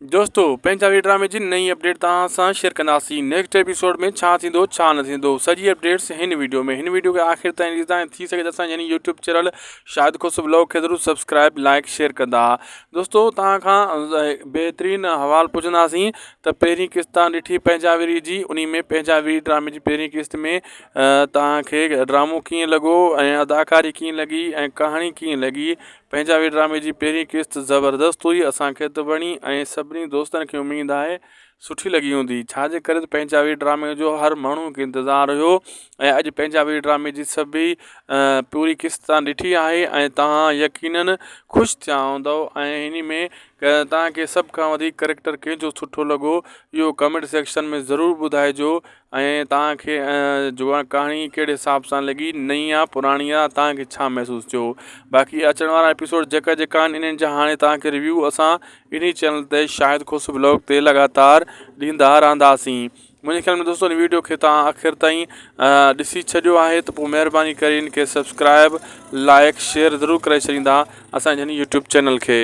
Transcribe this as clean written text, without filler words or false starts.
دوستو پنهنجا وي ڊرامي جي نئين اپڊيٽ توهان سان شيئر ڪنداسين نيڪسٽ ايپيسوڊ ۾ ڇا ٿيندو ڇا نه ٿيندو سڄي اپڊيٽس هن ويڊيو ۾ هن ويڊيو کي آخر تائين ڏسندا ۽ ٿي سگهي ته اسان يعني YouTube channel Shahid Khoso blog کي ضرور سبسڪرائب لائڪ شيئر ڪندا دوستو توهان کان بهترين حوال پڇنداسين ته پهرين قسط تان ڏٺي پنهنجا ويري جي انهي ۾ پنهنجا ويري ڊرامي جي پهرين قسط ۾ توهان کي ڊرامو ڪيئن لڳو ۽ اداڪاري ڪيئن لڳي ۽ ڪهاڻي ڪيئن لڳي پنهنجا وي ڊرامي جي پهرين قسط زبردست هئي اسان کي ته وڻي ۽ سڀني دوستن کي اميد آهي سٺي لڳي هوندي ڇا جي ڪري ته پنهنجا وي ڊرامي جو هر ماڻهو کي انتظار هيو ۽ اڄ پنهنجا وي ڊرامي جي سڀئي پوري قسط تان ڏٺي آهي ۽ توهان يقينن خوش ٿيا هوندؤ ۽ ان ۾ توهان کي سڀ کان وڌيڪ ڪريڪٽر ڪنهن جو سٺو لڳو اهو ڪمينٽ سيڪشن ۾ ضرور ٻڌائجو ۽ توهان کي جو آ ڪهاڻي ڪهڙي حساب سان لڳي نئين آ پراڻي آ توهان کي ڇا محسوس ٿيو باقي اچڻ وارا ايپيسوڊ جيڪا جيڪا آهن انهن جا هاڻي توهان کي ريويو اسان انهي چينل تي شاهد کوسو بلاگ تي لڳاتار ڏيندا رهنداسين منهنجي خيال ۾ دوستو ان ويڊيو کي توهان آخر تائين ڏسي ڇڏيو آهي ته پوء مهرباني ڪري ان کي سبسڪرائب لائڪ شيئر ضرور ڪري ڇڏيندا اسان جي هن يوٽيوب چينل کي.